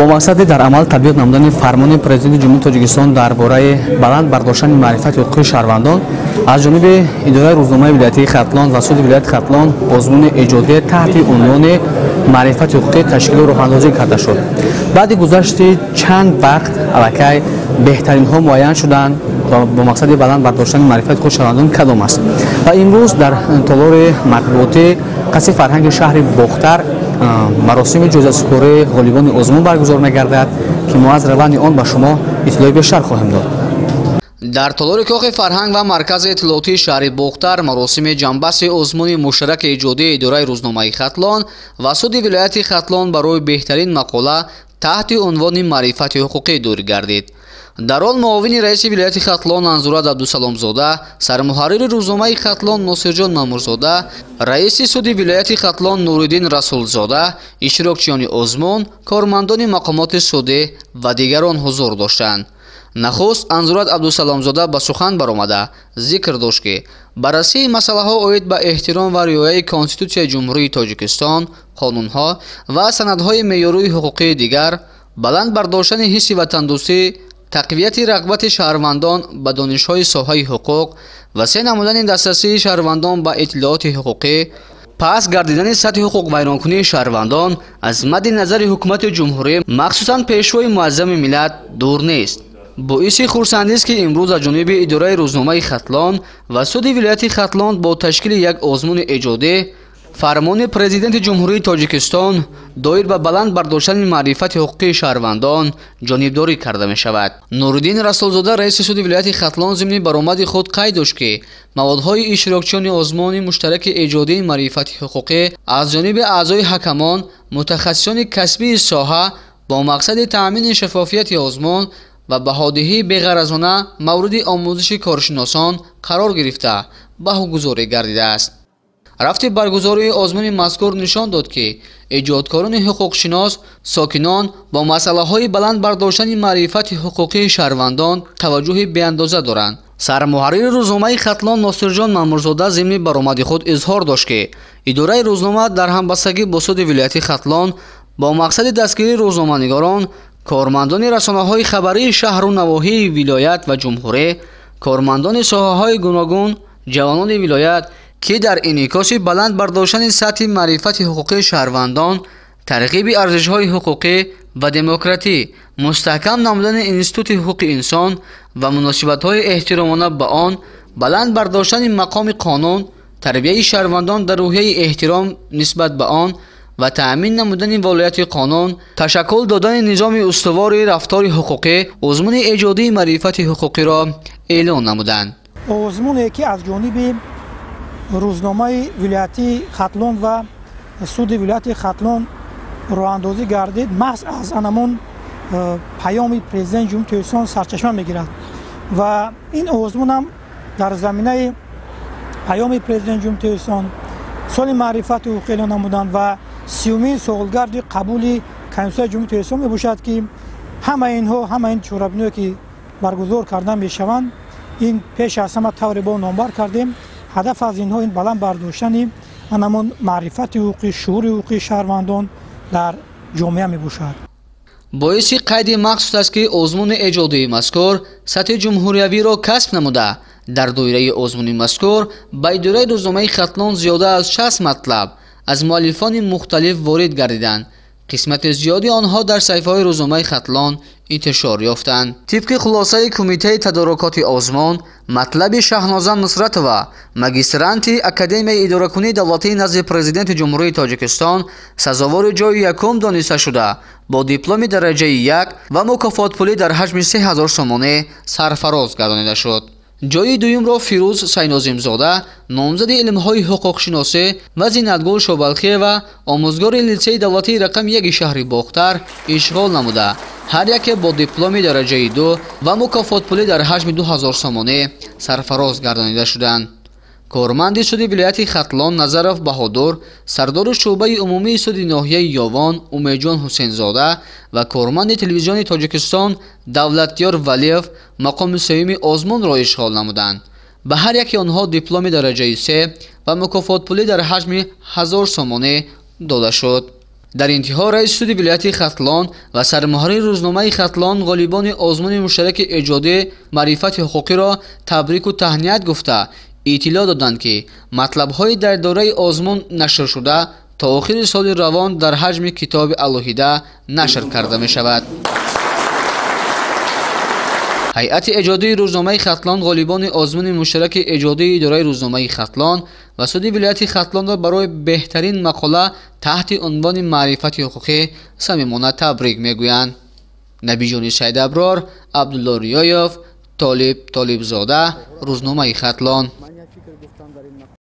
Бо мақсади дар амал татбиқ намудани фармони Президенти Ҷумҳурии Тоҷикистон дар бораи баланд бардоштани маърифати ҳуқуқии шаҳрвандон аз ҷониби идораи рӯзномаи вилоятии Хатлон ва суди вилояти Хатлон озмуни эҷодӣ таҳти унвони маърифати ҳуқуқӣ ташкилу роҳандозӣ карда шуд. Баъди гузашти чанд вақт аллакай беҳтаринҳо муайян шуданд ва бо мақсади баланд бардоштани маърифати ҳуқуқи шаҳрвандон кадом аст. Ва имрӯз дар толори матбуотӣ қасри фарҳанги шаҳри Бохтар маросими ҷоизасупории ғолибони озмун баргузор мегардад, ки мо аз раванди он ба шумо иттилои бештар хоҳем дод. Дар толори Кохи фарҳанг ва маркази иттилоотии шаҳри Бохтар маросими ҷамъбасти озмуни муштараки эҷодии идораи рӯзномаи Хатлон ва суди вилояти Хатлон барои беҳтарин мақола таҳти унвони маърифати ҳуқуқӣ дур гардид. Дар он муовини раиси вилояти Хатлон Анзурат Абдусаломзода, сармуҳаррири рӯзномаи Хатлон Носирҷон Мамурзода, раиси суди вилояти Хатлон Нуриддин Расулзода, иштирокчиёни озмун, кормандони мақомоти судӣ ва дигарон ҳузур доштанд. Нахуст Анзурат Абдусаломзода ба сухан баромада зикр дошт, ки баррасии масъалаҳо оид ба эҳтиром ва риояи Конститутсияи Ҷумҳурии Тоҷикистон, қонунҳо ва санадҳои меъёрии ҳуқуқии дигар, баланд бардоштани ҳисси ватандӯстӣ, тақвияти рағбати шаҳрвандон ба донишҳои соҳаи ҳуқуқ, васеъ намудани дастрасии шаҳрвандон ба иттилооти ҳуқуқӣ, пас гардидани сатҳи ҳуқуқвайронкунии шаҳрвандон аз мадди назари ҳукумати ҷумҳурӣ, махсусан Пешвои муаззами миллат, дур нест. Боиси хурсандист, ки имрӯз аз ҷониби идораи рӯзномаи Хатлон ва суди вилояти Хатлон бо ташкили як озмуни эҷодӣ фармони Президенти Ҷумҳурии Тоҷикистон доир ба баланд бардоштани маърифати ҳуқуқии шаҳрвандон ҷонибдорӣ карда мешавад. Нуриддин Расулзода, раиси суди вилояти Хатлон, зимни баромади худ қайд дошт, ки маводҳои иштирокчиёни озмуни муштараки эҷодии маърифати ҳуқуқӣ аз ҷониби аъзои ҳакамон, мутахассисони касбии соҳа бо мақсади таъмини шаффофияти озмун ва баҳодиҳии беғаразона мавриди омӯзиши коршиносон қарор гирифта баҳогузорӣ гардидааст. Рафти баргузории озмуни мазкур нишон дод, ки эҷодкорони ҳуқуқшинос, сокинон бо масъалаҳои баланд бардоштани маърифати ҳуқуқии шаҳрвандон таваҷҷӯҳи беандоза доранд. Сармуҳаррири рӯзномаи Хатлон Носирҷон Мамурзода зимни баромади худ изҳор дошт, ки идораи рӯзнома дар ҳамбастагӣ бо суди вилояти Хатлон бо мақсади дастгирии рӯзноманигорон, кормандони расонаҳои хабарии шаҳру навоҳии вилоят ва ҷумҳурӣ, кормандони соҳаҳои гуногун, ҷавонони вилоят, ки дар инъикоси баланд бардоштани сатҳи маърифати ҳуқуқии шаҳрвандон, тарғиби арзишҳои ҳуқуқӣ ва демократӣ, мустаҳкам намудани институти ҳуқуқи инсон ва муносибатҳои эҳтиромона ба он, баланд бардоштани мақоми қонун, тарбияи шаҳрвандон дар рӯҳияи эҳтиром нисбат ба он ва таъмин намудани волояти қонун, ташаккул додани низоми устувори рафтори ҳуқуқӣ озмуни эҷодии маърифати ҳуқуқиро эълон намуданд. Озмуне ки аз ҷониби рӯзномаи вилоятии Хатлон ва суди вилояти Хатлон роҳандозӣ гардид, маҳз аз анамон паёми Президенти Ҷумҳурии Тоҷикистон сарчашма мегирад ва ин озмунам дар заминаи паёми Президенти Ҷумҳурии Тоҷикистон соли маърифати ҳуқуқӣ эълон намуданд ва сиюмин солгарди қабули Конститутсияи Ҷумҳурии Тоҷикистон мебошад, ки ҳама инҳо, ҳама ин чорабиниҳое ки баргузор карда мешаванд, ин пеш аз ҳама тавре бо номбар кардем, ҳадаф аз инҳо ин баланд бардоштани анамон маърифати ҳуқуқӣ, шуури ҳуқуқии шаҳрвандон дар ҷомеа мебошад. Боиси қайди махсус аст, ки озмуни эҷодии мазкур сатҳи ҷумҳуриявиро касб намуда, дар доираи озмуни мазкур ба идораи рӯзномаи Хатлон зиёда аз 60 матлаб аз муаллифони мухталиф ворид гардиданд. Қисмати зиёди онҳо дар саҳифаҳои рӯзномаи Хатлон интишор ёфтанд. Тибқи хулосаи кумитаи тадорукоти озмун, матлаби Шаҳноза Нусратова, магистранти Академияи идоракунии давлатии назди Президенти Ҷумҳурии Тоҷикистон, сазовори ҷои якум дониста шуда, бо дипломи дараҷаи як ва мукофотпулӣ дар ҳаҷми 3000 сомонӣ сарфароз гардонида шуд. Ҷои дуюмро Фирӯз Сайнозимзода, номзади илмҳои ҳуқуқшиносӣ, ва Зинатгул Шобалхиева, омӯзгори литсейи давлатии рақами яки шаҳри Бохтар, ишғол намуда, ҳар яке бо дипломи дараҷаи ду ва мукофотпулӣ дар ҳаҷми 2000 сомонӣ сарфароз гардонида шуданд. Корманди суди вилояти Хатлон Назаров Баҳодур, сардори шӯъбаи умумии суди ноҳияи Ёвон Умедҷон Ҳусейнзода ва корманди телевизиони Тоҷикистон Давлатёр Валиев мақоми сеюми озмунро ишғол намуданд. Ба ҳар яке онҳо дипломи дараҷаи се ва мукофотпулӣ дар ҳаҷми 1000 сомонӣ дода шуд. Дар интиҳо раиси суди вилояти Хатлон ва сармуҳаррири рӯзномаи Хатлон ғолибони озмуни муштараки эҷодӣ маърифати ҳуқуқиро табрику таҳният гуфта, иттилоъ доданд, ки матлабҳои дар доираи озмун нашршуда то охири соли равон дар ҳаҷми китоби алоҳида нашр карда мешавад. Ҳайати эҷодии рӯзномаи Хатлон ғолибони озмуни муштараки эҷодии идораи рӯзномаи Хатлон ва суди вилояти Хатлонро барои беҳтарин мақола таҳти унвони маърифати ҳуқуқӣ самимона табрик мегӯянд. Набиҷони Сайдаброр, Абдулло Риёев, Толиб Толибзода, рӯзномаи Хатлон.